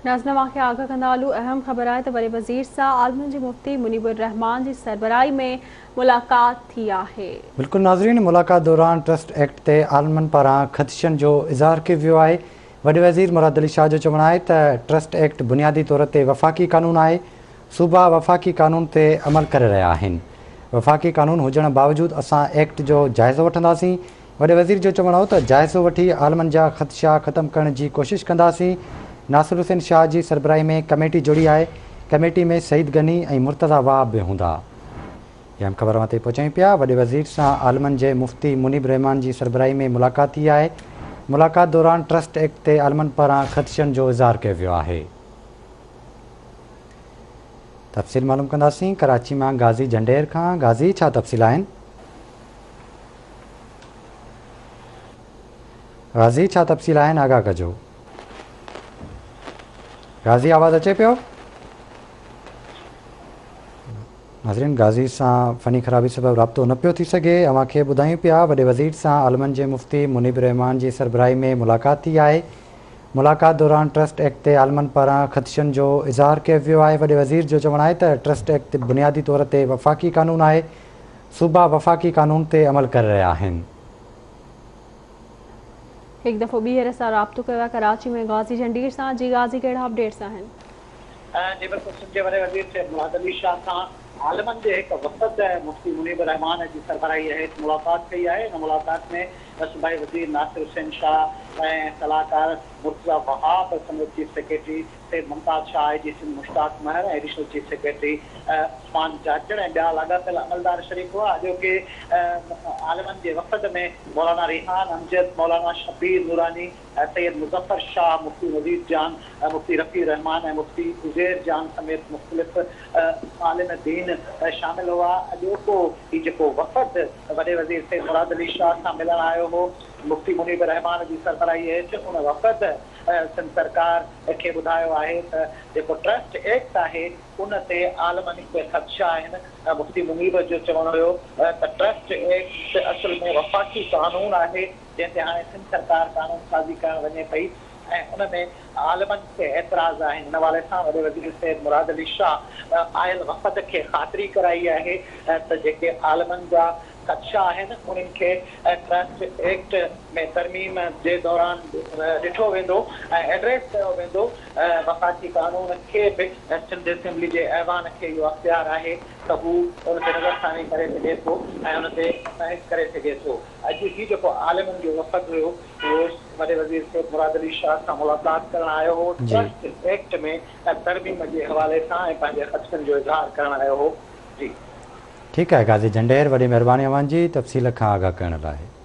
ناظرين اوهان کي آگاهه ڪندا هلون اهم خبر آهي ته وڏي وزير سان عالمن جي مفتي منيب الرحمان جي سربراهي ۾ ملاقات ٿي آهي. بلڪل ناظرين ملاقات دوران ٽرسٽ ايڪٽ تي عالمن پاران خدشن جو اظهار ڪيو ويو آهي وڏي وزير مراد علي شاهه جو چوڻ آهي ته ٽرسٽ ايڪٽ بنيادي طور تي وفاقي قانون آهي صوبا وفاقي قانون تي عمل ڪري رهيا آهن وفاقي قانون هجڻ باوجود اسان ايڪٽ جو جائزو وٺنداسين وڏي وزير جو چوڻ هو ته جائزو وٺي عالمن جا خدشا ختم ڪرڻ جي ڪوشش ڪنداسين، ناصر حسين شاهه جي سربراهي ۾ ڪميٽي جوڙي آهي، ڪميٽي ۾ سعيد غني ۽ مرتضيٰ وهاب به هوندا. اهم خبر اوهان تائين پهچايون پيا، وڏي وزير سان عالمن جي مفتي منيب الرحمان جي سربراهي ۾ ملاقات ٿي آهي، ملاقات دوران ٽرسٽ ايڪٽ تي عالمن پاران خدشن جو اظهار ڪيو ويو آهي. تفصيل معلوم ڪنداسين ڪراچي مان غازي جهنڊير کان، غازي ڇا تفصيل آهن؟ غازي ڇا تفصيل آهن آگاهه ڪجو. غازي آواز اچي پيو؟ ناظرين غازي سان فني خرابي سبب رابطو نه پيو ٿي سگهي اوهان کي ٻڌايون پيا وڏي وزير سان عالمن جي مفتي منيب الرحمان جي سربراهي ۾ ملاقات ٿي آهي ملاقات دوران ٽرسٽ ايڪٽ تي عالمن پاران خدشن جو اظهار ڪيو ويو آهي وڏي وزير جو چوڻ آهي ته ٽرسٽ ايڪٽ بنيادي طور تي وفاقي قانون آهي صوبا وفاقي قانون تي عمل ڪري رهيا آهن. هڪ دفعو ٻيهر اسان رابطو ڪيو آهي ڪراچي ۾ غازي جهنڊير سان جي غازي ڪهڙا اپڊيٽس آهن. جي بلڪل سنڌ جي وڏي وزير سيد مراد علي شاهه سان عالمن جي هڪ وفد مفتي منيب الرحمان جي سربراهي هيٺ ملاقات ڪئي آهي ان ملاقات ۾ صوبائي وزير ناصر حسين شاهه ۽ صلاحڪار مرتضيٰ وهاب سميت chief secretary Syed Mumtaz Shah, I G Sindh Mushtaq Mahar ۽ additional chief secretary Usman Chachar ۽ ٻيا لاڳاپيل عملدار شريڪ هئا. اڄوڪي عالمن جي وفد ۾ مولانا ريحان امجد، مولانا شبير نوراني، سيد مظفر شاهه، مفتي نذير جان، مفتي رفيع الرحمان ۽ مفتي عزير جان سميت مختلف عالم دين شامل هئا. اڄوڪو هي جيڪو وفد وڏي وزير سيد مراد علي شاهه سان ملڻ آيو هو، مفتي منيب الرحمان جي سربراهي هيٺ ان وفد سنڌ سرڪار کي ٻڌايو آهي ته جيڪو ٽرسٽ ايڪٽ آهي ان تي عالمن کي خدشا آهن، مفتي منيب جو چوڻ هيو ته ٽرسٽ ايڪٽ اصل ۾ وفاقي قانون آهي جنهن تي هاڻي سنڌ سرڪار قانون سازي ڪرڻ وڃي پئي ۽ ان ۾ عالمن کي اعتراض آهن، ان حوالي سان وڏي وزير سيد مراد علي شاهه آيل وفد کي خاطري ڪرائي آهي ته جيڪي عالمن جا خدشا آهن انهن کي ٽرسٽ ايڪٽ ۾ ترميم جي دوران ڏٺو ويندو ۽ ايڊريس ڪيو ويندو، وفاقي قانون کي به سنڌ اسيمبلي جي ايوان کي اهو اختيار آهي ته هو ان تي نظرثاني ڪري سگهي ٿو ۽ ان تي بحث ڪري سگهي ٿو. اڄ هي جيڪو عالمن جو وفد هيو اهو وڏي وزير سيد مراد علي شاهه سان ملاقات ڪرڻ آيو هو، ٽرسٽ ايڪٽ ۾ ترميم جي حوالي سان ۽ پنهنجي خدشن جو اظهار ڪرڻ آيو هو. جي. ٺيڪ آهي غازي جهنڊير وڏي مهرباني اوهان جي تفصيل کان آگاهه ڪرڻ لاء.